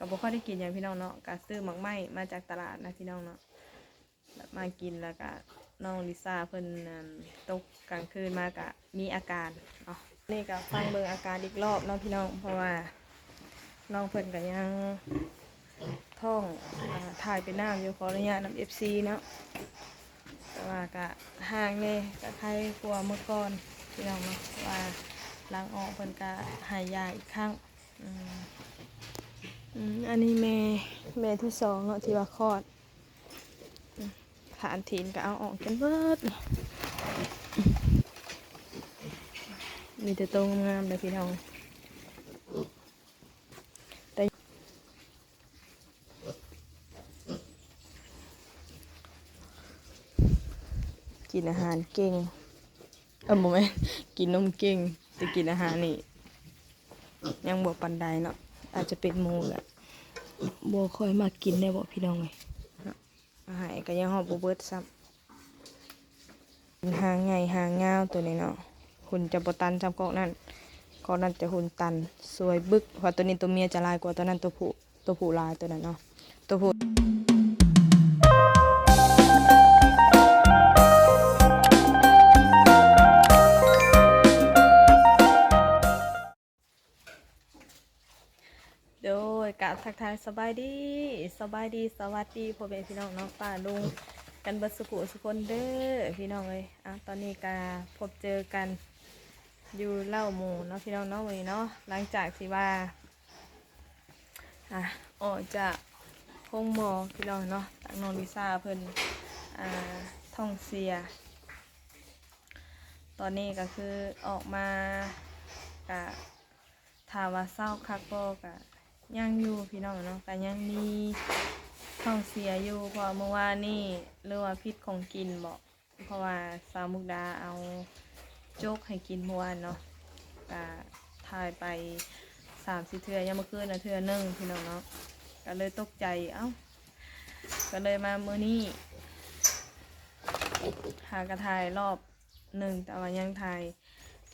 ກໍບໍ່ຄ່ອຍໄດ້ກິນຫຍັງພີ່ນ້ອງເນາະ, ກໍຊື້ໝາກໄມ້ມາຈາກຕະຫຼາດນະພີ່ນ້ອງເນາະ. ແລ້ວມາກິນ ແລ້ວກະນ້ອງລິຊາເພິ່ນ ອັນ ຕົກກາງຄືນມາກະມີອາການເນາະ. ນີ້ກະຟັງເບິ່ງອາການອີກລອບເນາະພີ່ນ້ອງ, ເພາະວ່ານ້ອງເພິ່ນກະຍັງທ້ອງ ອາ ຖ່າຍເປັນນ້ຳຢູ່, ຂໍອະນຸຍາດນຳເອັຟຊີເນາະ. ແຕ່ວ່າກະຫ່າງແດ່, ກະໄຄກວ່າເມື່ອກ່ອນພີ່ນ້ອງເນາະ, ເພາະວ່າຫຼັງອອກເພິ່ນກະໃຫ້ຢາອີກຄັ້ງ. ອືມ ອືມ ອັນນີ້ແມ່ ແມ່ທີສອງເນາະ ທີ່ວ່າຄອດ. ອືມ ຖານຖີນກໍເອົາອອກຈົນເບິດ. ມີແຕ່ໂຕງາມໆເດີພີ່ນ້ອງ. ແຕ່ກິນອາຫານເກັ່ງ. ເອີ ບໍ່ແມ່ນ ກິນນົມເກັ່ງ, ແຕ່ກິນອາຫານນີ້ຍັງບໍ່ປານໃດເນາະ. ອາດຈະເປັນໝູແຫຼະ, ບໍ່ຄ່ອຍມັກກິນແດ່ບໍພີ່ນ້ອງເອີຍ. ເອົາໃຫ້ກໍຍັງຮອດບໍ່ເບິດຊ້ຳ. ຫາງໃຫຍ່ຫາງຍາວໂຕນີ້ເນາະ, ຫຸ່ນຈະບໍ່ຕັນຊ້ຳ, ຄອກນັ້ນ ຄອກນັ້ນຈະຫຸ່ນຕັນ ສວຍບຶກ. ເພາະໂຕນີ້ໂຕເມຍຈະຫຼາຍກວ່າໂຕນັ້ນ, ໂຕຜູ້ ໂຕຜູ້ຫຼາຍໂຕນັ້ນເນາະ, ໂຕຜູ້. ໂດຍ ກະທັກທາຍສະບາຍດີ ສະບາຍດີ ສະຫວັດດີພໍ່ແມ່ພີ່ນ້ອງເນາະ, ປ້າລຸງກັນເບິດສຸຜູ້ສຸຄົນເດີພີ່ນ້ອງເອີຍ. ອ່າ ຕອນນີ້ກະພົບເຈີກັນຢູ່ເລົ້າໝູເນາະ ພີ່ນ້ອງເນາະ, ມື້ນີ້ເນາະ. ຫຼັງຈາກທີ່ວ່າ ອ່າ ອອກຈາກໂຮງໝໍພີ່ນ້ອງເນາະ, ທາງນ້ອງລິຊາເພິ່ນ ອ່າ ທ້ອງເສຍ. ຕອນນີ້ກໍຄືອອກມາ ກະຖາມວ່າເຊົາຄັກບໍ່ ກະຍັງຢູ່ພີ່ນ້ອງເນາະ, ກະຍັງມີທ້ອງເສຍຢູ່. ເພາະວ່າມື້ວານນີ້ ຫຼືວ່າພິດຂອງກິນບໍ ເພາະວ່າສາວມຸກດາເອົາໂຈກໃຫ້ກິນມື້ວານເນາະ, ກະຖ່າຍໄປສາມສີ່ເທື່ອ, ຍາມມື້ຄືນນະເທື່ອໜຶ່ງພີ່ນ້ອງເນາະ, ກະເລີຍຕົກໃຈ. ເອົ້າ ກໍເລີຍມາມື້ນີ້ ຫາກະຖ່າຍລອບໜຶ່ງ ແຕ່ວ່າຍັງຖ່າຍ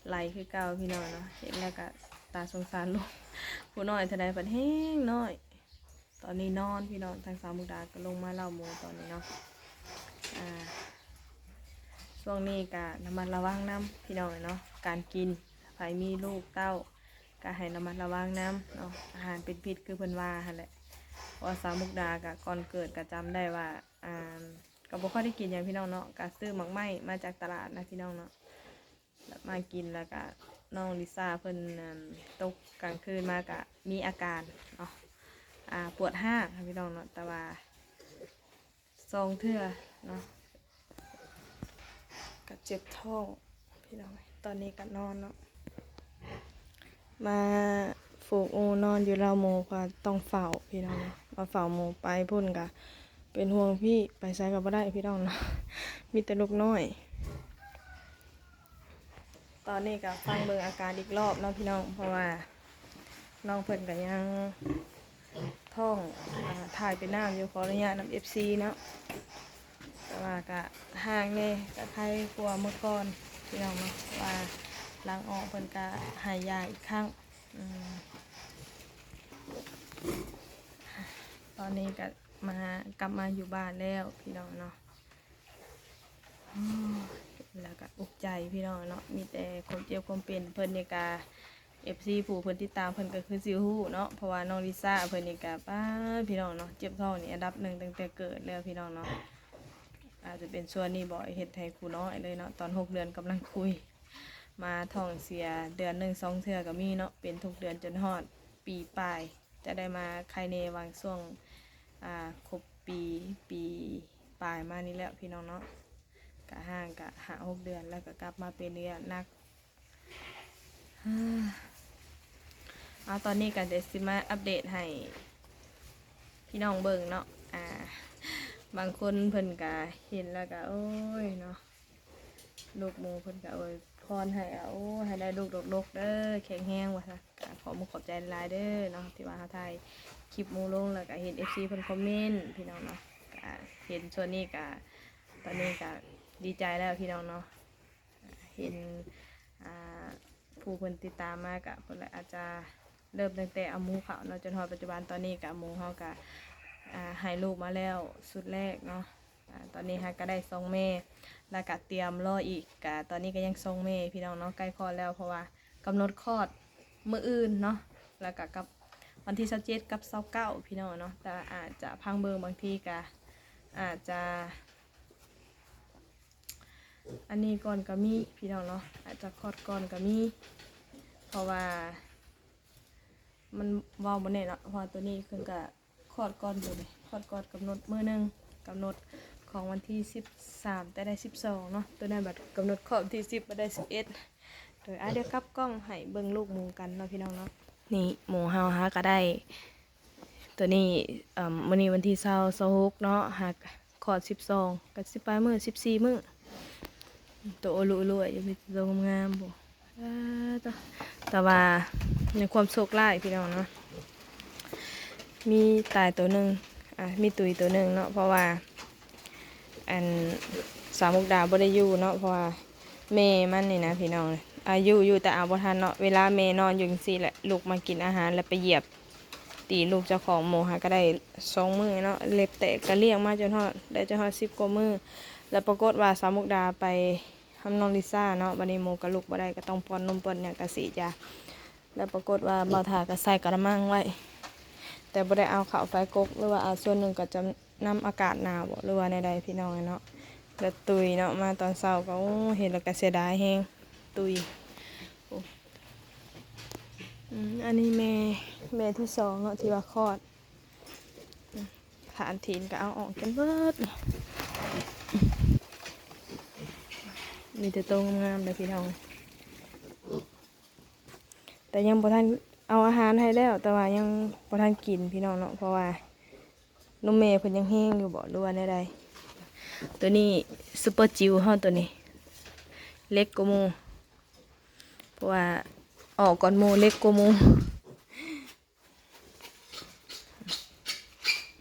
ໄຫຼຄືເກົ່າພີ່ນ້ອງເນາະ. ເຫັນແລ້ວກະຕາສົງສານລູກ, ຜູ້ນ້ອຍເທົ່າໃດພັດແຮງນ້ອຍ. ຕອນນີ້ນອນພີ່ນ້ອງ, ທາງສາວມຸກດາກໍລົງມາເລົ້າໝູຕອນນີ້ເນາະ. ອ່າ ຊ່ວງນີ້ກະລະມັດລະວັງນຳພີ່ນ້ອງເນາະ, ການກິນ ໃຜມີລູກເຕົ້າ ກະໃຫ້ລະມັດລະວັງນຳເນາະ, ອາຫານເປັນພິດຄືເພິ່ນວ່າຫັ້ນແຫຼະ. ເພາະວ່າສາວມຸກດາກະກ່ອນເກີດກະຈຳໄດ້ວ່າ ອ່າ ກໍບໍ່ຄ່ອຍໄດ້ກິນຫຍັງພີ່ນ້ອງເນາະ, ກະຊື້ໝາກໄມ້ມາຈາກຕະຫຼາດນະພີ່ນ້ອງເນາະ. ແລ້ວມາກິນ ແລ້ວກະນ້ອງລິຊາເພິ່ນ ອັນ ຕົກກາງຄືນມາກະມີອາການເນາະ, ອ່າ ປວດຮ້າງພີ່ນ້ອງເນາະ, ແຕ່ວ່າ ສອງເທື່ອເນາະ, ກະເຈັບທ້ອງພີ່ນ້ອງ. ຕອນນີ້ກະນອນເນາະ, ມາຜູກອູນອນຢູ່ເລົ້າໝູ ເພາະຕ້ອງເຝົ້າພີ່ນ້ອງເນາະ, ມາເຝົ້າໝູ. ໄປພຸ້ນກະເປັນຫ່ວງພີ່, ໄປໃສກະບໍ່ໄດ້ພີ່ນ້ອງເນາະ, ມີແຕ່ລູກນ້ອຍ. ຕອນນີ້ກະຟັງເບິ່ງອາການອີກລອບເນາະພີ່ນ້ອງ, ເພາະວ່ານ້ອງເພິ່ນກະຍັງທ້ອງ ອາ ຖ່າຍເປັນນ້ຳຢູ່, ຂໍອະນຸຍາດນຳເອັຟຊີເນາະ. ແຕ່ວ່າກະຫ່າງແດ່, ກະໄຄກວ່າເມື່ອກ່ອນພີ່ນ້ອງເນາະ, ເພາະວ່າຫຼັງອອກເພິ່ນກະໃຫ້ຢາອີກຄັ້ງ. ອືມ ຕອນນີ້ກະມາ ກັບມາຢູ່ບ້ານແລ້ວພີ່ນ້ອງເນາະ. ໂອ້ຍ ແລ້ວກະອຸກໃຈພີ່ນ້ອງເນາະ, ມີແຕ່ຄວາມເຈັບຄວາມເປັນ. ເພິ່ນນີ້ກະ ເອັຟຊີ ຜູ້ເພິ່ນຕິດຕາມເພິ່ນກໍຄືຊິຮູ້ເນາະ, ເພາະວ່ານ້ອງລິຊາເພິ່ນນີ້ກະ ປາດ ພີ່ນ້ອງເນາະ, ເຈັບທ້ອງນີ້ອັນດັບໜຶ່ງຕັ້ງແຕ່ເກີດແລ້ວພີ່ນ້ອງເນາະ. ອາດຈະເປັນສ່ວນນີ້ບໍ ເຮັດໃຫ້ຜູ້ນ້ອຍເລີຍເນາະ, ຕອນຫົກເດືອນກຳລັງຄຸຍ, ມາທ້ອງເສຍເດືອນໜຶ່ງສອງເທື່ອກໍມີເນາະ, ເປັນທຸກເດືອນຈົນຮອດປີປາຍ. ຈະໄດ້ມາໄຄແນ່ຫວ່າງຊ່ວງ ອ່າ ຄົບປີ ປີປາຍມານີ້ແຫຼະພີ່ນ້ອງເນາະ, ກະຫ່າງກະຫ້າຫົກເດືອນ ແລ້ວກະກັບມາເປັນອີກ ໜັກ. ເອົາ ຕອນນີ້ກະຈະຊິມາອັບເດດໃຫ້ພີ່ນ້ອງເບິ່ງເນາະ. ອ່າ ບາງຄົນເພິ່ນກະເຫັນແລ້ວກະ ໂອ້ຍເນາະ, ລູກໝູເພິ່ນກະອວຍພອນໃຫ້ ໂອ້ ໃຫ້ໄດ້ລູກດົກໆເດີ ແຂງແຮງວ່າຊັ້ນ. ກະຂໍມຸກຂອບໃຈຫຼາຍໆເດີເນາະ ທີ່ວ່າເຮົາຖ່າຍຄລິບໝູລົງ ແລ້ວກະເຫັນເອັຟຊີເພິ່ນຄອມເມັນພີ່ນ້ອງເນາະ, ກະເຫັນສ່ວນນີ້ກະ ຕອນນີ້ກະດີໃຈແລ້ວພີ່ນ້ອງເນາະ. ເຫັນ ອ່າ ຜູ້ເພິ່ນຕິດຕາມມາກະ ເພິ່ນລະອາດຈະ ເລີ່ມຕັ້ງແຕ່ເອົາໝູເຂົ້າເນາະ ຈົນຮອດປັດຈຸບັນ. ຕອນນີ້ກະໝູເຮົາກະ ອ່າ ໃຫ້ລູກມາແລ້ວຊຸດແລກເນາະ. ອ່າ ຕອນນີ້ຫາກະໄດ້ຊ່ອງແມ່ ແລ້ວກະຕຽມລໍອີກ. ກະຕອນນີ້ກະຍັງຊ່ອງແມ່ພີ່ນ້ອງເນາະ ໃກ້ຄອດແລ້ວ ເພາະວ່າກຳນົດຄອດມື້ອື່ນເນາະ ແລ້ວກະກັບວັນທີຊາວເຈັດກັບຊາວເກົ້າພີ່ນ້ອງເນາະ. ແຕ່ອາດຈະພັງເບິ່ງ ບາງທີກະອາດຈະ ອັນນີ້ກ່ອນກໍມີພີ່ນ້ອງເນາະ ອາດຈະຄອດກ່ອນກໍມີ ເພາະວ່າມັນເວົ້າບໍ່ແນ່ເນາະ. ເພາະວ່າໂຕນີ້ເພິ່ນກໍຄອດກ່ອນຢູ່ເດ ຄອດກ່ອນກຳນົດມື້ໜຶ່ງ ກຳນົດຂອງວັນທີສິບສາມ ແຕ່ໄດ້ສິບສອງເນາະ. ໂຕນັ້ນບັດກຳນົດຄອດວັນທີສິບ ບັດໄດ້ສິບເອັດ. ໂດຍ ອ່າ ດຽວກັບກ້ອງໃຫ້ເບິ່ງລູກໝູກັນເນາະພີ່ນ້ອງເນາະ. ນີ້ໝູເຮົາຫາກໍໄດ້ ໂຕນີ້ ເອີ່ມ ມື້ນີ້ວັນທີຊາວ ຊາວຫົກເນາະ ຫາກຄອດສິບສອງ ກໍສິບປາຍມື້ ສິບສີ່ມື້. ໂຕໂອລຸອະລຸອະຢູ່ ມີແຕ່ໂຕງາມໆ ໂອ້ ອາ ໂຕ ແຕ່ວ່າໃນຄວາມໂຊກຮ້າຍພີ່ນ້ອງເນາະ ມີຕາຍໂຕໜຶ່ງ ອ່າ ມີຕຸຍໂຕໜຶ່ງເນາະ ເພາະວ່າ ອັນ ສາວມຸກດາບໍ່ໄດ້ຢູ່ເນາະ ເພາະວ່າແມ່ມັນນີ້ນະພີ່ນ້ອງ ອາ ຢູ່ ຢູ່ແຕ່ເອົາບໍ່ທັນເນາະ. ເວລາແມ່ນອນຢູ່ຈັ່ງຊີ້ແຫຼະ ລຸກມາກິນອາຫານ ແລ້ວໄປຢຽບຕີນລູກເຈົ້າຂອງ. ໝູຫາກໍໄດ້ສອງມື້ເນາະ ເລັບແຕກ ກໍລ້ຽງມາຈົນຮອດ ໄດ້ຈົນຮອດສິບກວ່າມື້. ແລ້ວປາກົດວ່າສາວມຸກດາໄປ ຫານ້ອງລິຊາເນາະ ບັດນີ້ໝູກໍລຸກບໍ່ໄດ້ ກໍຕ້ອງປ້ອນນົມປ້ອນຫຍັງ ກໍສີດຢາ ແລ້ວປາກົດວ່າບ່າວຖາກໍໃສ່ກະລະມັງໄວ້ ແຕ່ບໍ່ໄດ້ເອົາເຂົ້າໄປກົກ ຫຼືວ່າອາດສ່ວນໜຶ່ງກໍຈະນຳອາກາດໜາວບໍ ຫຼືວ່າແນວໃດພີ່ນ້ອງເນາະ. ແລ້ວຕຸຍເນາະ ມາຕອນເຊົ້າກໍ ໂອ້ ເຫັນແລ້ວກໍເສຍດາຍແຮງ ຕຸຍ. ໂອ້ ອືມ ອັນນີ້ແມ່ ແມ່ທີສອງເນາະ ທີ່ວ່າຄອດ ອືມ ຖານຖີນກໍເອົາອອກຈົນເບິດ ມີແຕ່ໂຕງາມໆເດີພີ່ນ້ອງ. ແຕ່ຍັງບໍ່ທັນເອົາອາຫານໃຫ້ແລ້ວ ແຕ່ວ່າຍັງບໍ່ທັນກິນພີ່ນ້ອງເນາະ ເພາະວ່ານົມແມ່ເພິ່ນຍັງແຮງຢູ່ບໍ ຫຼືວ່າແນວໃດ. ໂຕນີ້ຊຸບເປີຈິວເຮົາ ໂຕນີ້ເລັກກວ່າໝູ່ ເພາະວ່າອອກກ່ອນໝູ່ ເລັກກວ່າໝູ່.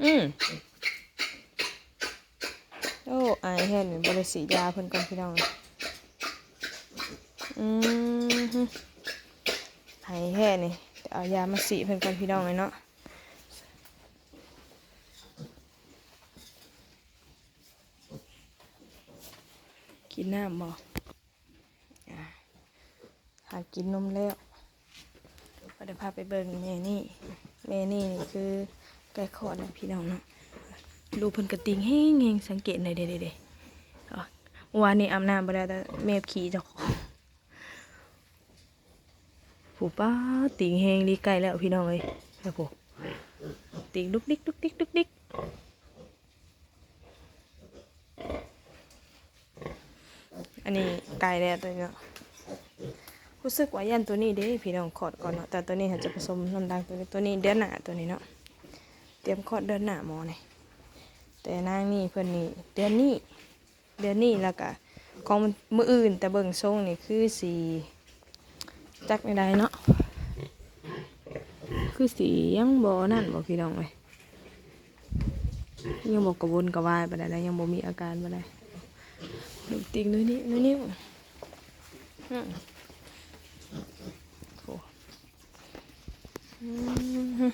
ອືມ ໂອ້ ອາຍແທ້ນີ້ ບໍ່ໄດ້ສີດຢາເພິ່ນກ່ອນພີ່ນ້ອງ. ອືມ ອາຍແທ້ນີ້ ເອົາຢາມາສີດເພິ່ນກ່ອນພີ່ນ້ອງເອີຍເນາະ. ກິນນ້ຳບໍ່? ອ່າ ຫາກິນນົມແລ້ວ ກໍໄດ້ພາໄປເບິ່ງແມ່ນີ້. ແມ່ນີ້ນີ້ຄືໃກ້ຄອດແລ້ວພີ່ນ້ອງເນາະ. ລູກເພິ່ນກໍຕີງແຮງໆ ສັງເກດໄດ້ເດ້ ເດ້ ເດ້. ອໍ ເມື່ອວານນີ້ອາບນ້ຳບໍ່ໄດ້ ແຕ່ແມ່ຂີ້ເຈົ້າຂອງ. ຜູ້ປ້າ ຕີງແຮງດີ ໃກ້ແລ້ວພີ່ນ້ອງເອີຍ. ແລ້ວຜູ້ ຕີງດຸກດິກ ດຸກດິກ ດຸກດິກ. ອັນນີ້ໃກ້ແລ້ວໂຕນີ້ເນາະ. ຮູ້ສຶກວ່າຢ້ານໂຕນີ້ເດ້ພີ່ນ້ອງ ຄອດກ່ອນເນາະ ແຕ່ໂຕນີ້ຫາຈະປະສົມນ້ຳດັງ ໂຕນີ້ ໂຕນີ້ເດືອນໜ້າ ໂຕນີ້ເນາະ. ຕຽມຄອດເດືອນໜ້າໝໍນີ້. ແຕ່ນາງນີ້ເພິ່ນນີ້ເດືອນນີ້ ເດືອນນີ້ ແລ້ວກະຂອງມື້ອື່ນ ແຕ່ເບິ່ງຊົງນີ້ຄືຊິ ຈັກແນວໃດເນາະ ຄືຊິຍັງບໍ່ນັ້ນບໍພີ່ນ້ອງເອີຍ. ຍັງບໍ່ກະວົນກະວາຍປານໃດ ຍັງບໍ່ມີອາການປານໃດ. ລູກຕິງໜ້ອຍນີ້ ໜ້ອຍນີ້ ອືມ ໂອ້ ອືມ.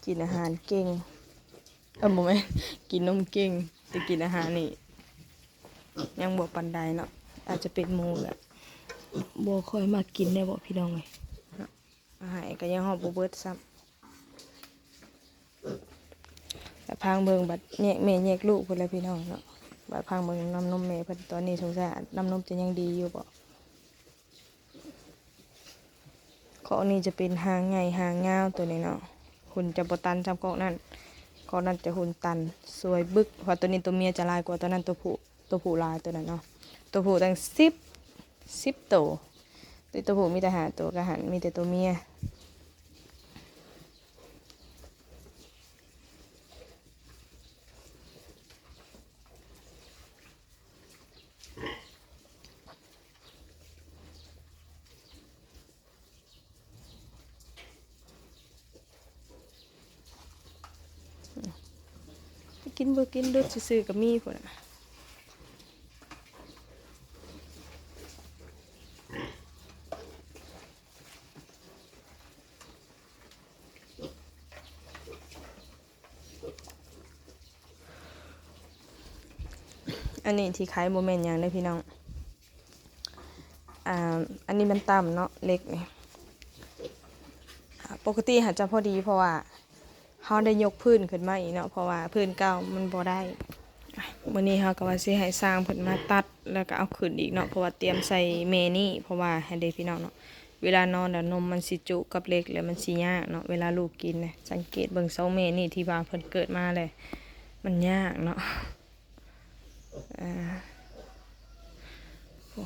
ກິນອາຫານເກັ່ງ ເອີ ບໍ່ແມ່ນ ກິນນົມເກັ່ງ ແຕ່ກິນອາຫານນີ້ຍັງບໍ່ປານໃດເນາະ. ອາດຈະເປັນໝູແບບບໍ່ຄ່ອຍມັກກິນແດ່ບໍພີ່ນ້ອງເອີຍເນາະ. ເອົາໃຫ້ກໍຍັງຮອດບໍ່ເບິດຊ້ຳ. ແຕ່ພັງເບິ່ງບັດແຍກແມ່ແຍກລູກພຸ້ນແຫຼະພີ່ນ້ອງເນາະ. ບັດພັງເບິ່ງນ້ຳນົມແມ່ເພິ່ນຕອນນີ້ ສົງໄສນ້ຳນົມຈະຍັງດີຢູ່ບໍ. ຄອກນີ້ຈະເປັນຫາງໃຫຍ່ຫາງຍາວໂຕນີ້ເນາະ. ຫຸ່ນຈະບໍ່ຕັນສ່ຳຄອກນັ້ນ. ຄອກນັ້ນຈະຫຸ່ນຕັນ ສວຍບຶກ. ເພາະໂຕນີ້ໂຕເມຍຈະຫຼາຍກວ່າໂຕນັ້ນ ໂຕຜູ້ ໂຕຜູ້ຫຼາຍໂຕນັ້ນເນາະ. ໂຕຜູ້ຕັ້ງສິບ ສິບໂຕ ແຕ່ໂຕຜູ້ມີແຕ່ຫ້າໂຕ ກະຫັ້ນມີແຕ່ໂຕເມຍ. ອ ກິນບໍ່ກິນ ດຸດຊື່ໆກໍມີພຸ້ນນະ. ອັນນີ້ທີ່ໄຂບໍ່ແມ່ນຫຍັງເດີ້ພີ່ນ້ອງ. ອ່າ ອັນນີ້ມັນຕ່ຳເນາະ ເຫຼັກນີ້. ອ່າ ປົກກະຕິຫາຈະພໍດີ ເພາະວ່າເຮົາໄດ້ຍົກພື້ນຂຶ້ນມາອີກເນາະ ເພາະວ່າພື້ນເກົ່າມັນບໍ່ໄດ້. ມື້ນີ້ເຮົາກໍວ່າຊິໃຫ້ຊ່າງເພິ່ນມາຕັດ ແລ້ວກໍເອົາຂຶ້ນອີກເນາະ ເພາະວ່າຕຽມໃສ່ແມ່ນີ້ ເພາະວ່າຫັ້ນເດ້ພີ່ນ້ອງເນາະ ເວລານອນແລ້ວນົມມັນຊິຈຸກັບເຫຼັກ ແລ້ວມັນຊິຍາກເນາະ ເວລາລູກກິນນະ. ສັງເກດເບິ່ງສອງແມ່ນີ້ທີ່ວ່າເພິ່ນເກີດມາແລ້ວ ມັນຍາກເນາະ. ອ່າ ໂອ້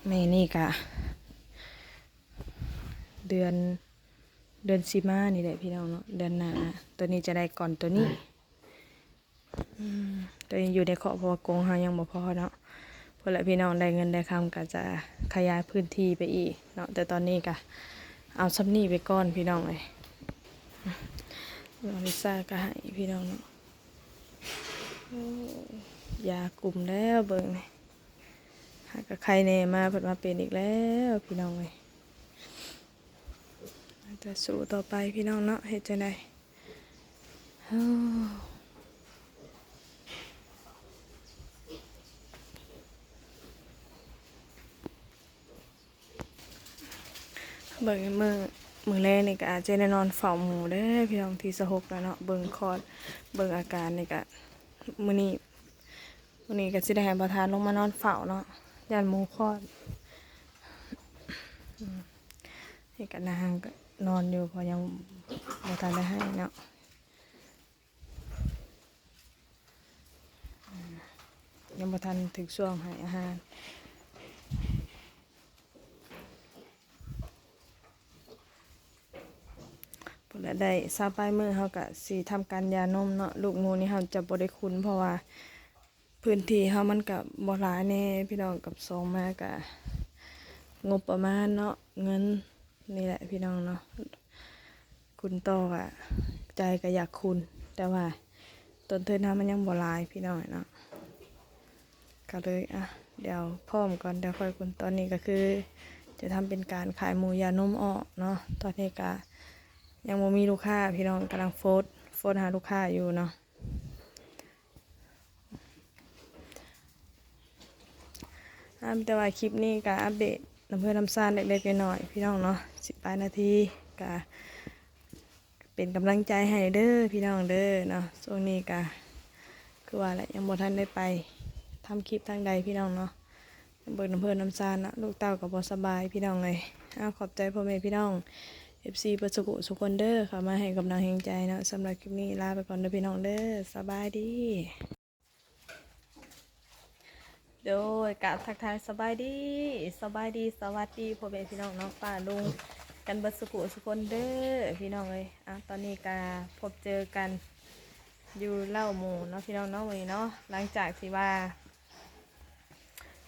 ແມ່ນີ້ກະເດືອນ ເດືອນຊິມານີ້ແຫຼະພີ່ນ້ອງເນາະ ເດືອນໜ້າ ໂຕນີ້ຈະໄດ້ກ່ອນໂຕນີ້. ອືມ ໂຕນີ້ຢູ່ໃນຄອກ ເພາະວ່າກົງເຮົາຍັງບໍ່ພໍເນາະ. ພຸ້ນແຫຼະພີ່ນ້ອງ ໄດ້ເງິນໄດ້ຄຳກໍຈະຂະຫຍາຍພື້ນທີ່ໄປອີກເນາະ ແຕ່ຕອນນີ້ກໍເອົາສ່ຳນີ້ໄປກ່ອນພີ່ນ້ອງເອີຍ. ນ້ອງລິຊາກໍໃຫ້ພີ່ນ້ອງເນາະ. ໂອ້ ຢາກຸມແລ້ວເບິ່ງນີ້ ຫາກະໄຄແດ່ມາ ເພິ່ນມາເປັນອີກແລ້ວພີ່ນ້ອງເອີຍ. ຈະສູ້ຕໍ່ໄປພີ່ນ້ອງເນາະ ເຮັດຈັ່ງໃດ. ໂອ້ ເບິ່ງມື້ ມື້ແລງນີ້ກໍອາດຈະໄດ້ນອນເຝົ້າໝູເດີ້ພີ່ນ້ອງ ທີຊາວຫົກແລ້ວເນາະ. ເບິ່ງຄອດ ເບິ່ງອາການນີ້ກໍ ມື້ນີ້ ມື້ນີ້ກໍຊິໄດ້ໃຫ້ປະທານລົງມານອນເຝົ້າເນາະ ຢ້ານໝູຄອດ. ອືມ ນີ້ກໍນາງກໍນອນຢູ່ ເພາະຍັງບໍ່ທັນໄດ້ໃຫ້ເນາະ. ອືມ ຍັງບໍ່ທັນຖືກຊ່ວງໃຫ້ອາຫານ. ພຸ້ນແຫຼະ ໄດ້ຊາວປາຍມື້ ເຮົາກະຊິທຳການຢານົມເນາະ. ລູກໝູນີ້ເຮົາຈະບໍ່ໄດ້ຂຸນ ເພາະວ່າພື້ນທີ່ເຮົາມັນກະບໍ່ຫຼາຍແນ່ ພີ່ນ້ອງ. ກັບສອງມາກະງົບປະມານເນາະ ເງິນນີ້ແຫຼະ ພີ່ນ້ອງເນາະ. ຂຸນຕໍ່ກະ ໃຈກະຢາກຂຸນ ແຕ່ວ່າຕົ້ນທຶນເຮົາມັນຍັງບໍ່ຫຼາຍ ພີ່ນ້ອງເນາະ. ກໍເລີຍ ອ່ະ ດຽວພ້ອມກ່ອນ ດຽວຄ່ອຍຂຸນ. ຕອນນີ້ກໍຄືຈະທຳເປັນການຂາຍໝູຢານົມອອກເນາະ. ຕອນນີ້ກໍຍັງບໍ່ມີລູກຄ້າ ພີ່ນ້ອງ ກຳລັງໂຟດ ໂຟດຫາລູກຄ້າຢູ່ເນາະ. ອ່າ ມີແຕ່ວ່າຄລິບນີ້ກໍອັບເດດນຳເຮືອນນຳຊານເລັກໆນ້ອຍໆ ພີ່ນ້ອງເນາະ. ສິບປາຍນາທີ ກໍ ເປັນກຳລັງໃຈໃຫ້ເດີ້ພີ່ນ້ອງເດີ້ເນາະ. ຊ່ວງນີ້ກະຄືວ່າແຫຼະ ຍັງບໍ່ທັນໄດ້ໄປທຳຄລິບທາງໃດພີ່ນ້ອງເນາະ. ເບິ່ງນຳເພື່ອນນຳຊານເນາະ ລູກເຕົ້າກໍບໍ່ສະບາຍພີ່ນ້ອງເອີຍ. ເອົາ ຂອບໃຈພໍ່ແມ່ພີ່ນ້ອງ ເອັຟຊີ ເບິດສຸຂູສຸຄົນເດີ້ ເຂົ້າມາໃຫ້ກຳລັງແຮງໃຈເນາະ. ສຳລັບຄລິບນີ້ລາໄປກ່ອນເດີ້ພີ່ນ້ອງເດີ້ ສະບາຍດີ. ໂດຍ ກາບທັກທາຍສະບາຍດີ ສະບາຍດີ ສະຫວັດດີພໍ່ແມ່ພີ່ນ້ອງເນາະ ປ້າລຸງກັນເບິດສຸຂູສຸຄົນເດີ້ພີ່ນ້ອງເອີຍ. ອ່າ ຕອນນີ້ກະພົບເຈີກັນຢູ່ເລົ້າໝູເນາະພີ່ນ້ອງເນາະ ມື້ນີ້ເນາະ. ຫຼັງຈາກທີ່ວ່າ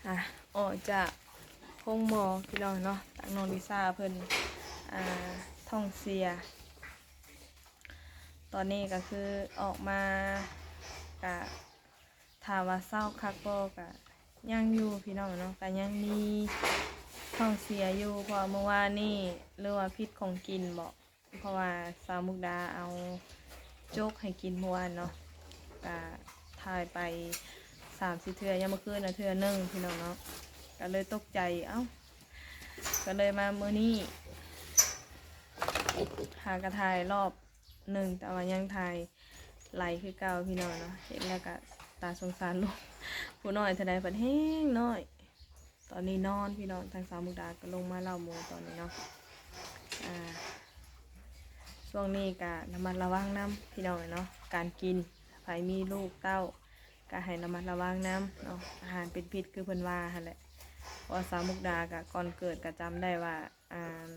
ອ່າ ອອກຈາກໂຮງໝໍພີ່ນ້ອງເນາະ ທາງນ້ອງລິຊາເພິ່ນ ອ່າ ທ້ອງເສຍ. ຕອນນີ້ກະຄືອອກມາກະ ຖາມວ່າເຊົາຄັກບໍ່ ກະຍັງຢູ່ພີ່ນ້ອງເນາະ ກະຍັງມີທ້ອງເສຍຢູ່ ເພາະວ່າມື້ວານນີ້ ຫຼືວ່າພິດຂອງກິນເບາະ ເພາະວ່າສາວມຸກດາເອົາໂຈກໃຫ້ກິນມື້ວານເນາະ ກະຖ່າຍໄປສາມສີ່ເທື່ອ ຍັງເມື່ອຄືນນະເທື່ອໜຶ່ງພີ່ນ້ອງເນາະ ກະເລີຍຕົກໃຈ ເອົ້າ ກະເລີຍມາມື້ນີ້ ຫາກະຖ່າຍລອບ ໜຶ່ງ ແຕ່ວ່າຍັງຖ່າຍໄຫຼຄືເກົ່າພີ່ນ້ອງເນາະ. ເຫັນແລ້ວກະຕາສົງສານລູກ ຜູ້ນ້ອຍເທົ່າໃດພັດແຮງນ້ອຍ. ຕອນນີ້ນອນພີ່ນ້ອງ ທາງສາວມຸກດາກໍລົງມາເລົ້າໝູຕອນນີ້ເນາະ. ອ່າ ຊ່ວງນີ້ກະລະມັດລະວັງນຳພີ່ນ້ອງເນາະ ການກິນ ໃຜມີລູກເຕົ້າກະໃຫ້ລະມັດລະວັງນຳເນາະ ອາຫານເປັນພິດຄືເພິ່ນວ່າຫັ້ນແຫຼະ. ເພາະວ່າສາວມຸກດາກະກ່ອນເກີດກະຈຳໄດ້ວ່າ ອ່າ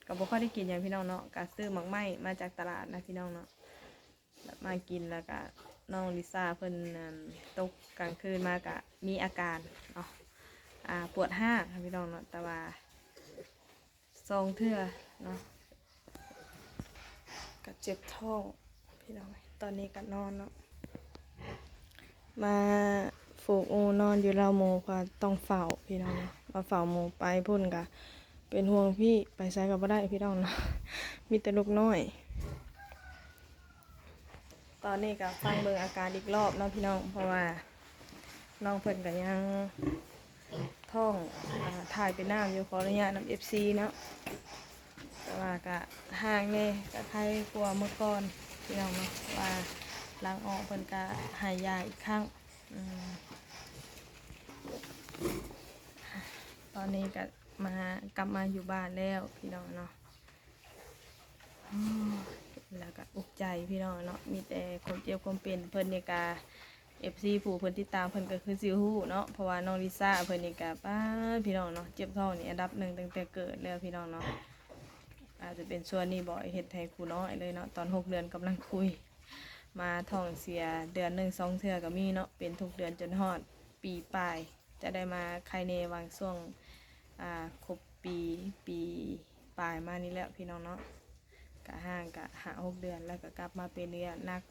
ກໍບໍ່ຄ່ອຍໄດ້ກິນຫຍັງພີ່ນ້ອງເນາະ ກະຊື້ໝາກໄມ້ມາຈາກຕະຫຼາດນະພີ່ນ້ອງເນາະ ແລ້ວມາກິນ ແລ້ວກະນ້ອງລິຊາເພິ່ນ ອັນ ຕົກກາງຄືນມາກະມີອາການເນາະ ອ່າ ປວດຮາກນະພີ່ນ້ອງເນາະ ແຕ່ວ່າສອງເທື່ອເນາະ ກະເຈັບທ້ອງພີ່ນ້ອງ. ຕອນນີ້ກະນອນເນາະ ມາຝູກອູນອນຢູ່ລາວໝູ ເພາະວ່າຕ້ອງເຝົ້າພີ່ນ້ອງເນາະ ມາເຝົ້າໝູ ໄປພຸ້ນກະເປັນຫ່ວງພີ່ ໄປໃສກະບໍ່ໄດ້ພີ່ນ້ອງເນາະ ມີແຕ່ລູກນ້ອຍ. ຕອນນີ້ກະຟັງເບິ່ງອາການອີກລອບເນາະພີ່ນ້ອງ ເພາະວ່ານ້ອງເພິ່ນກະຍັງທ້ອງ ອາ ຖ່າຍເປັນນ້ຳຢູ່ ຂໍອະນຸຍາດນຳເອັຟຊີເນາະ. ແຕ່ວ່າກະຫ່າງແດ່ ກະໄຄກວ່າເມື່ອກ່ອນພີ່ນ້ອງເນາະ ເພາະວ່າຫຼັງອອກເພິ່ນກະໃຫ້ຢາອີກຄັ້ງ. ອືມ ຕອນນີ້ກະມາ ກັບມາຢູ່ບ້ານແລ້ວພີ່ນ້ອງເນາະ ແລ້ວກະອຸກໃຈພີ່ນ້ອງເນາະ ມີແຕ່ຄວາມເຈັບຄວາມເປັນ. ເພິ່ນນີ້ກະ ເອັຟຊີ ຜູ້ເພິ່ນຕິດຕາມເພິ່ນກະຄືຊິຮູ້ເນາະ ເພາະວ່ານ້ອງລິຊາເພິ່ນນີ້ກະ ປາດ ພີ່ນ້ອງເນາະ ເຈັບທ້ອງນີ້ອັນດັບໜຶ່ງຕັ້ງແຕ່ເກີດແລ້ວພີ່ນ້ອງເນາະ. ອາດຈະເປັນສ່ວນນີ້ບໍ ເຮັດໃຫ້ຄູນ້ອຍເລີຍເນາະ ຕອນຫົກເດືອນກຳລັງຄຸຍ ມາທ້ອງເສຍເດືອນໜຶ່ງສອງເທື່ອກະມີເນາະ ເປັນທຸກເດືອນຈົນຮອດປີປາຍ ຈະໄດ້ມາໄຄແດ່ຫວ່າງຊ່ວງ ອາ ຄົບປີ ປີປາຍມານີ້ແຫຼະພີ່ນ້ອງເນາະ. ກະຫ່າງກະຫ້າຫົກເດືອນ ແລ້ວກະກັບມາເປັນອີກແລ້ວ ໜັກ.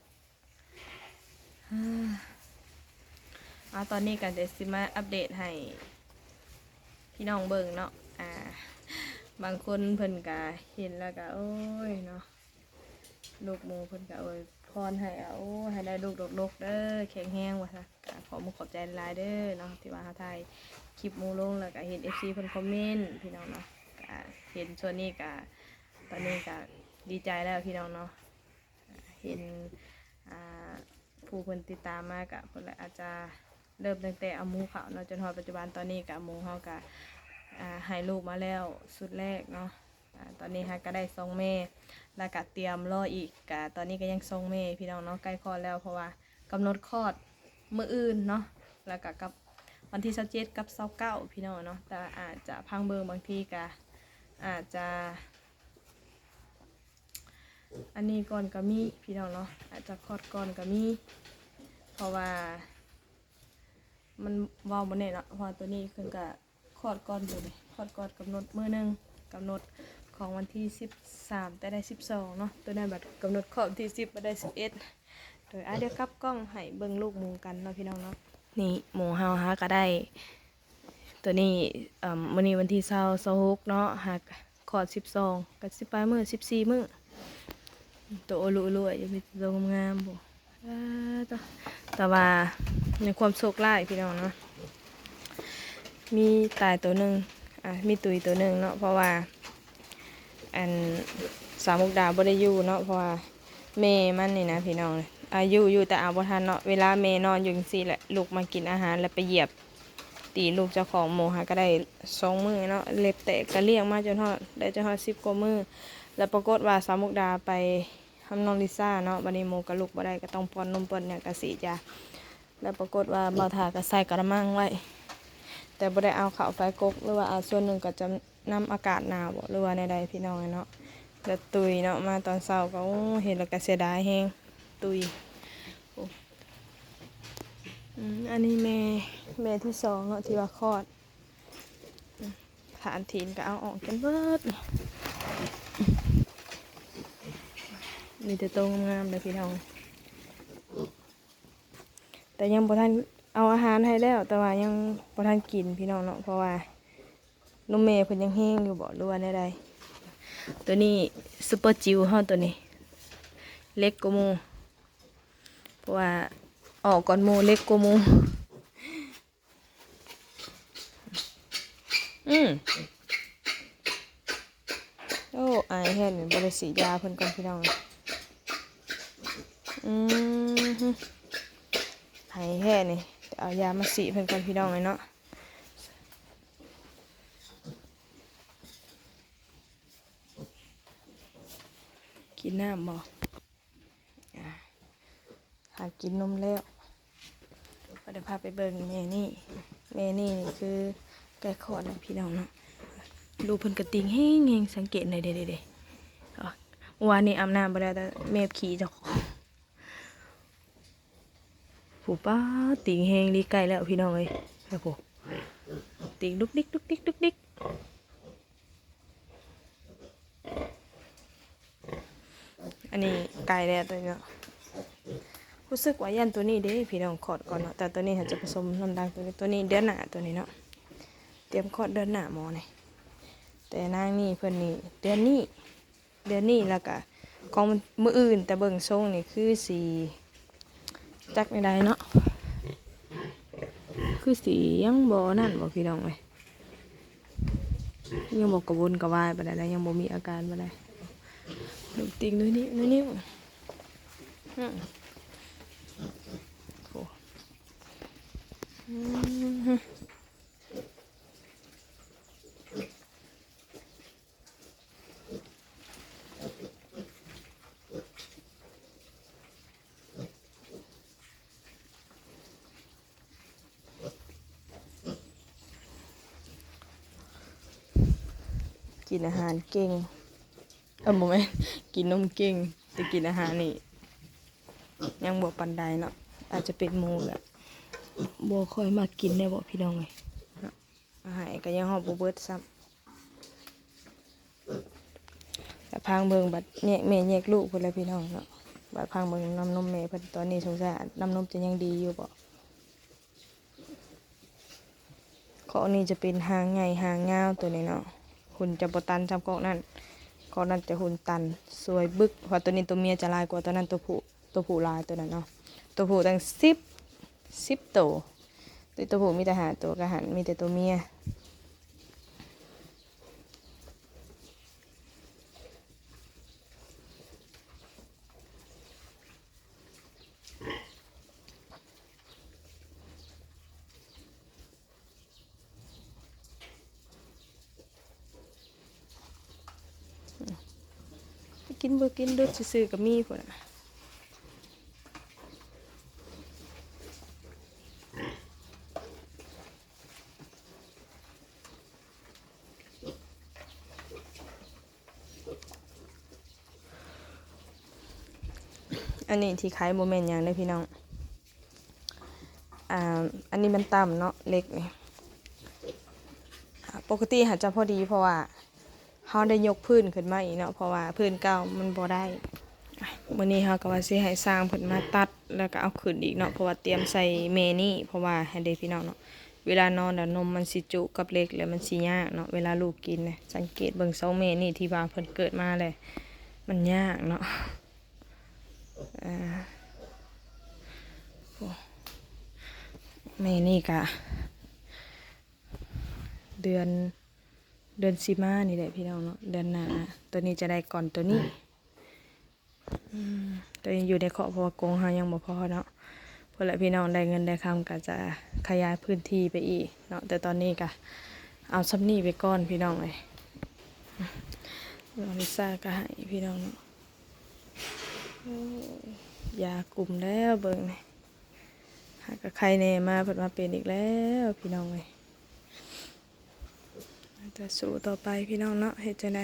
ເອົາ ຕອນນີ້ກະເດຊິມາອັບເດດໃຫ້ພີ່ນ້ອງເບິ່ງເນາະ ອາ ບາງຄົນເພິ່ນກະເຫັນແລ້ວກະ ໂອ້ຍເນາະ ລູກໝູເພິ່ນກະອວຍພອນໃຫ້ ໂອ້ ໃຫ້ໄດ້ລູກດົກໆເດີ ແຂງແຮງວ່າຊັ້ນ. ກະຂອບມຸກຂອບໃຈຫຼາຍໆເດີເນາະ ທີ່ວ່າເຮົາຖ່າຍຄລິບໝູລົງ ແລ້ວກະເຫັນເອັຟຊີເພິ່ນຄອມເມັນພີ່ນ້ອງເນາະ ກະເຫັນສ່ວນນີ້ກະ ຕອນນີ້ກະດີໃຈແລ້ວພີ່ນ້ອງເນາະ. ເຫັນ ອາ ຜູ້ເພິ່ນຕິດຕາມມາກະ ເພິ່ນລະອາດຈະເລີ່ມຕັ້ງແຕ່ເອົາໝູເຂົ້າເນາະ ຈົນຮອດປັດຈຸບັນ ຕອນນີ້ກະໝູເຮົາກະ ອາ ໃຫ້ລູກມາແລ້ວຊຸດແລກເນາະ. ອາ ຕອນນີ້ຫາກະໄດ້ສອງແມ່ ລະກະຕຽມລໍອີກ ກະຕອນນີ້ກະຍັງສອງແມ່ພີ່ນ້ອງເນາະ ໃກ້ຄອດແລ້ວ ເພາະວ່າກຳນົດຄອດມື້ອື່ນເນາະ ລະກະກັບວັນທີຊາວເຈັດກັບຊາວເກົ້າພີ່ນ້ອງເນາະ. ແຕ່ອາດຈະພັງເບິ່ງ ບາງທີກະອາດຈະ ອັນນີ້ກ່ອນກະມີພີ່ນ້ອງເນາະ ອາດຈະຄອດກ່ອນກະມີ ເພາະວ່າມັນເວົ້າບໍ່ແນ່ເນາະ ເພາະວ່າໂຕນີ້ເພິ່ນກະຄອດກ່ອນຢູ່ເດ ຄອດກ່ອນກຳນົດມື້ໜຶ່ງ ກຳນົດຂອງວັນທີສິບສາມ ແຕ່ໄດ້ສິບສອງເນາະ ໂຕນັ້ນບັດກຳນົດຄອດວັນທີສິບ ບັດໄດ້ສິບເອັດ. ໂດຍ ອາ ດຽວກັບກ້ອງໃຫ້ເບິ່ງລູກໝູກັນເນາະພີ່ນ້ອງເນາະ. ນີ້ໝູເຮົາຫາກະໄດ້ ໂຕນີ້ ເອີ່ມ ມື້ນີ້ວັນທີຊາວ ຊາວຫົກເນາະ ຫາກຄອດສິບສອງ ກະສິບປາຍມື້ ສິບສີ່ມື້ ໂຕໂອລຸອະລຸອະຢູ່ ມີແຕ່ໂຕງາມໆ ພຸ້ນ. ອາ ໂຕ ແຕ່ວ່າໃນຄວາມໂຊກຮ້າຍພີ່ນ້ອງເນາະ ມີຕາຍໂຕໜຶ່ງ ອາ ມີຕຸຍໂຕໜຶ່ງເນາະ ເພາະວ່າ ອັນ ສາວມຸກດາບໍ່ໄດ້ຢູ່ເນາະ ເພາະວ່າ ແມ່ມັນນີ້ນະພີ່ນ້ອງ ອາ ຢູ່ ຢູ່ແຕ່ເອົາບໍ່ທັນເນາະ. ເວລາແມ່ນອນຢູ່ຈັ່ງຊີ້ແຫຼະ ລຸກມາກິນອາຫານ ແລ້ວໄປຢຽບຕີນລູກເຈົ້າຂອງ. ໝູຫາກະໄດ້ສອງມື້ເນາະ ເລັບແຕກ ກະລ້ຽງມາຈົນຮອດ ໄດ້ຈົນຮອດສິບກວ່າມື້ ແລ້ວປາກົດວ່າສາວມຸກດາໄປນຳນ້ອງລິຊາເນາະ ບັດນີ້ໝູກະລຸກບໍ່ໄດ້ ກະຕ້ອງປ້ອນນົມປ້ອນຫຍັງ ກະສີດຢາ ແລ້ວປາກົດວ່າບ່າວຖາກະໃສ່ກະລະມັງໄວ້ ແຕ່ບໍ່ໄດ້ເອົາເຂົ້າໄປກົກ ຫຼືວ່າອາ ສ່ວນໜຶ່ງກະຈະ ນຳອາກາດໜາວບໍ ຫຼືວ່າແນວໃດພີ່ນ້ອງເອີຍເນາະ. ແລ້ວຕຸຍເນາະ ມາຕອນເຊົ້າກະ ໂອ້ ເຫັນແລ້ວກະເສຍດາຍແຮງ ຕຸຍ. ໂອ້ ອືມ ອັນນີ້ແມ່ ແມ່ທີສອງເນາະ ທີ່ວ່າຄອດ ອືມ ຖານຖີນກະເອົາອອກຈົນເບິດ ມີແຕ່ໂຕງາມໆເດີພີ່ນ້ອງ. ແຕ່ຍັງບໍ່ທັນເອົາອາຫານໃຫ້ແລ້ວ ແຕ່ວ່າຍັງບໍ່ທັນກິນພີ່ນ້ອງເນາະ ເພາະວ່ານົມແມ່ເພິ່ນຍັງແຮງຢູ່ບໍ ຫຼືວ່າແນວໃດ. ໂຕນີ້ຊຸບເປີຈິວເຮົາ ໂຕນີ້ເລັກກວ່າໝູ່ ເພາະວ່າອອກກ່ອນໝູ່ ເລັກກວ່າໝູ່. ອືມ ໂອ້ ອາຍແທ້ນີ້ ບໍ່ໄດ້ສີດຢາເພິ່ນກ່ອນພີ່ນ້ອງ. ອືມ ໄຫແທ້ນີ້ ເອົາຢາມາສີດເພິ່ນກ່ອນພີ່ນ້ອງເອີຍເນາະ. ກິນນ້ຳບໍ່? ອ່າ ຫາກິນນົມແລ້ວ ກໍໄດ້ພາໄປເບິ່ງແມ່ນີ້. ແມ່ນີ້ນີ້ຄືໃກ້ຄອດແລ້ວພີ່ນ້ອງເນາະ. ລູກເພິ່ນກະຕິງແຮງໆ ສັງເກດໄດ້ເດ້ ເດ້ ເດ້. ເມື່ອວານນີ້ອາບນ້ຳບໍ່ໄດ້ ແຕ່ແມບຂີ້ເຈົ້າຂອງ. ຜູ້ປ້າ ຕິງແຮງອີ່ຫຼີ ໃກ້ແລ້ວພີ່ນ້ອງເອີຍ. ແລ້ວຜູ້ ຕິງດຸກດິກ ດຸກດິກ ດຸກດິກ. ອັນນີ້ໃກ້ແລ້ວໂຕນີ້ເນາະ. ຮູ້ສຶກວ່າຢ້ານໂຕນີ້ເດ້ພີ່ນ້ອງຄອດກ່ອນເນາະ ແຕ່ໂຕນີ້ຫາຈະປະສົມນ້ຳດັງໂຕນີ້ ໂຕນີ້ເດືອນໜ້າໂຕນີ້ເນາະ ຕຽມຄອດເດືອນໜ້າໝໍນີ້ ແຕ່ນາງນີ້ເພິ່ນນີ້ເດືອນນີ້ ເດືອນນີ້ ແລ້ວກະຂອງມື້ອື່ນ ແຕ່ເບິ່ງຊົງນີ້ຄືຊິ ຈັກແນວໃດເນາະ ຄືຊິຍັງບໍ່ນັ້ນບໍ່ພີ່ນ້ອງເອີຍ ຍັງບໍ່ກະວົນກະວາຍປານໃດ ຍັງບໍ່ມີອາການປານໃດ ໜຸ່ມຕິ່ງໜຸ່ຍນິ້ວໜຸ່ຍນິ້ວ ອືມ ໂອ້ ອືມ. ກິນອາຫານເກັ່ງ ເອີ ບໍ່ແມ່ນ ກິນນົມເກັ່ງ ແຕ່ກິນອາຫານນີ້ຍັງບໍ່ປານໃດເນາະ ອາດຈະເປັນໝູແຫຼະ ບໍ່ຄ່ອຍມັກກິນແດ່ເບາະພີ່ນ້ອງເອີຍ. ເອົາໃຫ້ກໍຍັງຮອດບໍ່ເບິດຊ້ຳ ແຕ່ພັງເບິ່ງບັດແຍກແມ່ແຍກລູກພຸ້ນແຫຼະພີ່ນ້ອງເນາະ ບັດພັງເບິ່ງນ້ຳນົມແມ່ເພິ່ນ ຕອນນີ້ສົງໄສນ້ຳນົມຈະຍັງດີຢູ່ບໍ່. ຄອກນີ້ຈະເປັນຫາງໃຫຍ່ຫາງຍາວໂຕນີ້ເນາະ ຫຸ່ນຈະບໍ່ຕັນສ່ຳຄອກນັ້ນ ຄອກນັ້ນຈະຫຸ່ນຕັນສວຍບຶກ ເພາະໂຕນີ້ໂຕເມຍຈະຫຼາຍກວ່າໂຕນັ້ນ ໂຕຜູ້ ໂຕຜູ້ຫຼາຍໂຕນັ້ນເນາະ ໂຕຜູ້ຕັ້ງສິບ ສິບໂຕ ແຕ່ໂຕຜູ້ມີແຕ່ຫ້າໂຕ ກະຫັ້ນມີແຕ່ໂຕເມຍ. ກິນບໍ່ກິນດຸດຊື່ໆກໍມີພຸ້ນນະ. ອັນນີ້ທີ່ໄຄບໍ່ແມ່ນຫຍັງເດີພີ່ນ້ອງ ອ່າ ອັນນີ້ມັນຕ່ຳເນາະ ເຫຼັກນີ້ ປົກກະຕິຫາຈະພໍດີ ເພາະວ່າເຮົາໄດ້ຍົກພື້ນຂຶ້ນມາອີກເນາະ ເພາະວ່າພື້ນເກົ່າມັນບໍ່ໄດ້. ມື້ນີ້ເຮົາກໍວ່າຊິໃຫ້ຊ່າງເພິ່ນມາຕັດ ແລ້ວກໍເອົາຂຶ້ນອີກເນາະ ເພາະວ່າຕຽມໃສ່ແມ່ນີ້ ເພາະວ່າຫັ້ນເດພີ່ນ້ອງເນາະ ເວລານອນແລ້ວນົມມັນຊິຈຸກັບເຫຼັກ ແລ້ວມັນຊິຍາກເນາະ ເວລາລູກກິນນະ. ສັງເກດເບິ່ງສອງແມ່ນີ້ທີ່ວ່າເພິ່ນເກີດມາແລ້ວ ມັນຍາກເນາະ. ເອີ ໂອ້ ແມ່ນີ້ກະເດືອນ ເດືອນຊິມານີ້ແຫຼະພີ່ນ້ອງເນາະ ເດືອນໜ້າ ໂຕນີ້ຈະໄດ້ກ່ອນໂຕນີ້. ອືມ ໂຕນີ້ຢູ່ໃນຄອກ ເພາະວ່າກົງເຮົາຍັງບໍ່ພໍເນາະ ພຸ້ນແຫຼະພີ່ນ້ອງ ໄດ້ເງິນໄດ້ຄຳກໍຈະຂະຫຍາຍພື້ນທີ່ໄປອີກເນາະ ແຕ່ຕອນນີ້ກໍເອົາສ່ຳນີ້ໄປກ່ອນພີ່ນ້ອງເອີຍ. ນ້ອງລິຊາກໍໃຫ້ພີ່ນ້ອງເນາະ ໂອ້ຍ ຢາກຸມແລ້ວເບິ່ງນີ້ ຫາກໍໄຄແດ່ ມາເພິ່ນມາເປັນອີກແລ້ວພີ່ນ້ອງເອີຍ. ຈະສູ້ຕໍ່ໄປພີ່ນ້ອງເນາະ ເຮັດຈັ່ງໃດ.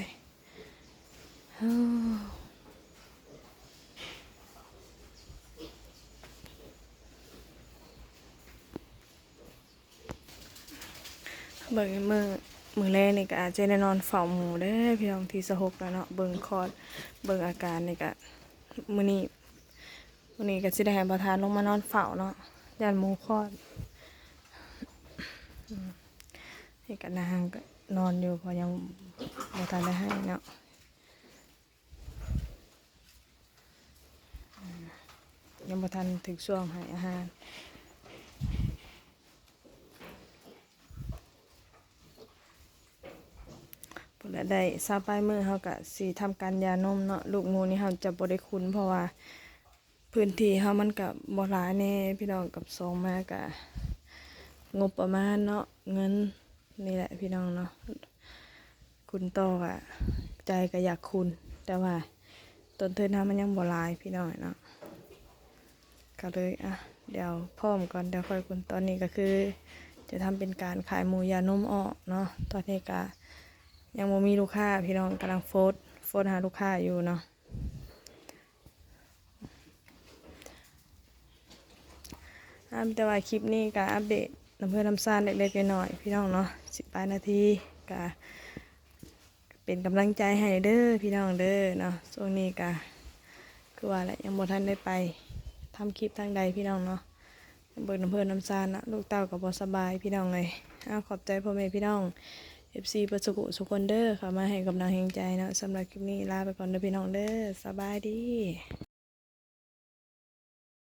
ເບິ່ງມື້ ມື້ແລງນີ້ກໍອາດຈະໄດ້ນອນເຝົ້າໝູເດີພີ່ນ້ອງ ທີຊາວຫົກແລ້ວເນາະ ເບິ່ງຄອດ ເບິ່ງອາການນີ້ກໍ ມື້ນີ້ ມື້ນີ້ກໍຊິໄດ້ໃຫ້ບ່າວທານລົງມານອນເຝົ້າເນາະ ຢ້ານໝູຄອດ. ອືມ ນີ້ກໍນາງກໍນອນຢູ່ ເພາະຍັງບໍ່ທັນໄດ້ໃຫ້ເນາະ ອືມ ຍັງບໍ່ທັນຖືກຊ່ວງໃຫ້ອາຫານ. ພຸ້ນແຫຼະ ໄດ້ຊາວປາຍມື້ ເຮົາກະຊິທຳການຢານົມເນາະ. ລູກໝູນີ້ເຮົາຈະບໍ່ໄດ້ຄຸນ ເພາະວ່າພື້ນທີ່ເຮົາມັນກະບໍ່ຫຼາຍແດ່ພີ່ນ້ອງ. ກັບສອງມາກະງົບປະມານເນາະ ເງິນນີ້ແຫຼະພີ່ນ້ອງເນາະ. ຄຸນຕໍ່ກະໃຈກະຢາກຄຸນ ແຕ່ວ່າຕົ້ນທຶນເຮົາມັນຍັງບໍ່ຫຼາຍພີ່ນ້ອງເນາະ. ກໍເລີຍ ອ່ະ ດຽວພ້ອມກ່ອນ ດຽວຄ່ອຍຄຸນ. ຕອນນີ້ກໍຄືຈະທຳເປັນການຂາຍໝູຢານົມອອກເນາະ. ຕອນນີ້ກະຍັງບໍ່ມີລູກຄ້າພີ່ນ້ອງ ກຳລັງໂຟດ ໂຟດຫາລູກຄ້າຢູ່ເນາະ. ອ່າ ມີແຕ່ວ່າຄລິບນີ້ກະອັບເດດນຳເພື່ອນນຳຊານເລັກໆນ້ອຍໆ ພີ່ນ້ອງເນາະ. ສິບປາຍນາທີ ກະເປັນກຳລັງໃຈໃຫ້ເດີພີ່ນ້ອງເດີເນາະ. ຊ່ວງນີ້ກະຄືວ່າແຫຼະ ຍັງບໍ່ທັນໄດ້ໄປ ທຳຄລິບທາງໃດພີ່ນ້ອງເນາະ ເບິ່ງນຳເພື່ອນນຳຊານເນາະ ລູກເຕົ້າກໍບໍ່ສະບາຍພີ່ນ້ອງເອີຍ. ເອົາ ຂອບໃຈພໍ່ແມ່ພີ່ນ້ອງ ເອັຟຊີ ເບິດສູ່ຜູ້ສູ່ຄົນເດີ ເຂົ້າມາໃຫ້ກຳລັງແຮງໃຈເນາະ. ສຳລັບຄລິບນີ້ລາໄປກ່ອນເດີພີ່ນ້ອງເດີ ສະບາຍດີ.